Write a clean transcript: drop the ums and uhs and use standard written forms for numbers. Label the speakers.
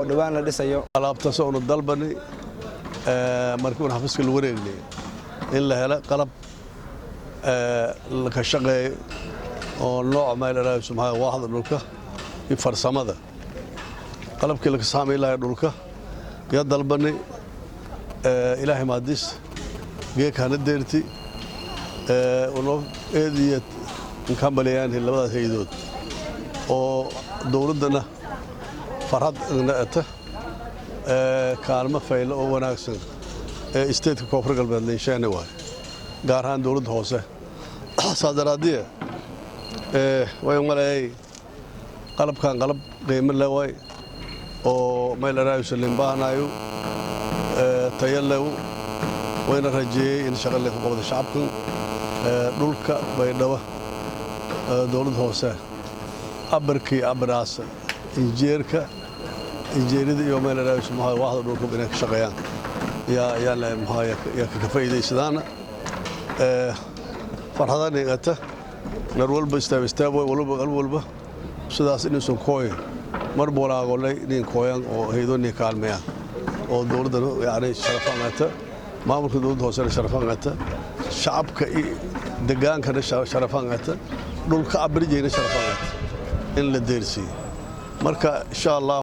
Speaker 1: Oo dhowaan la dhisayo.
Speaker 2: Alaabtaas oonu dalbanay markii uun xafiiska la wareegnay in la helo qalab ka shaqeeyo oo nooc meel maxaa waaxda dhulka iyo farsamada, qalabkii laka saamay lahay dhulka yaa dalbanay. Ilaahay mahadis, geeka hana deerti unoo eed iyo inkambaliyaan labadaas haydood oo dowladdana farxad eta kaalmo faylo oo wanaagsan ee stateka Koonfur Galbeed linsheene waay, gaar ahaan dowladda hoose. Saas daraaddiya way maleeyay qalabkan qalab qiimo le waay oo meel araayusa limbaahanayo tayo lew, wayna rajeeyey in shaqa le ku qabda shacabkan dhulka Baydhabo. Dowladda hoose abarkii abaraasa injeerka injeerida iyo meel araayusa maxaa waaxda dhulka inay ka shaqeeyaan yaa yaa le maxaa yaa ka faa'iidaysadaana. Farxada dhigata mar walba istaab istaab way walba qalb walba sidaas inuusan kooyin mar bolaagolay nin kooyan oo haydoonni kaalmeeyaan oo dowladda yani sharafan qata, maamulka dowladda hoosena sharafan qata, shacabka degaankana sharafan qata, dhulka abrijayna sharafan qata in la deersiiyo. Marka insha Allah.